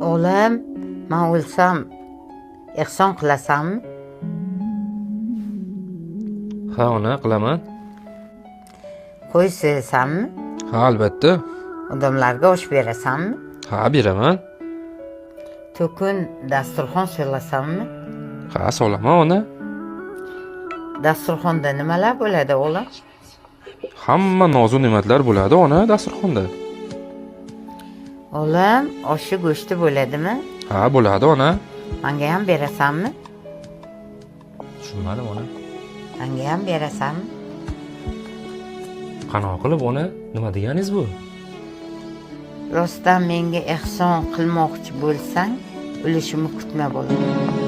O'g'lim, man o'lsam ehson qilasanmi? Ha ona, qilaman. Qo'y so'yasanmi? Ha, albatta. Odamlarga osh berasanmi? Ha, beraman. To'kin dasturxon solasanmi? Ha, solaman ona. Dasturxonda nimalar bo'ladi, o'g'lim? Hamma nozu ne'matlar bo'ladi ona dasturxonda. O'g'lim, oshi go'shti bo'ladimi? Ha, bo'ladi ona. Manga ham berasanmi? Tushunmadim ona. Manga ham berasanmi? Qanaqa qilib ona? Nima deganingiz bu? Rostdan menga ehson qilmoqchi bo'lsang, ulushimni kutma, bolam.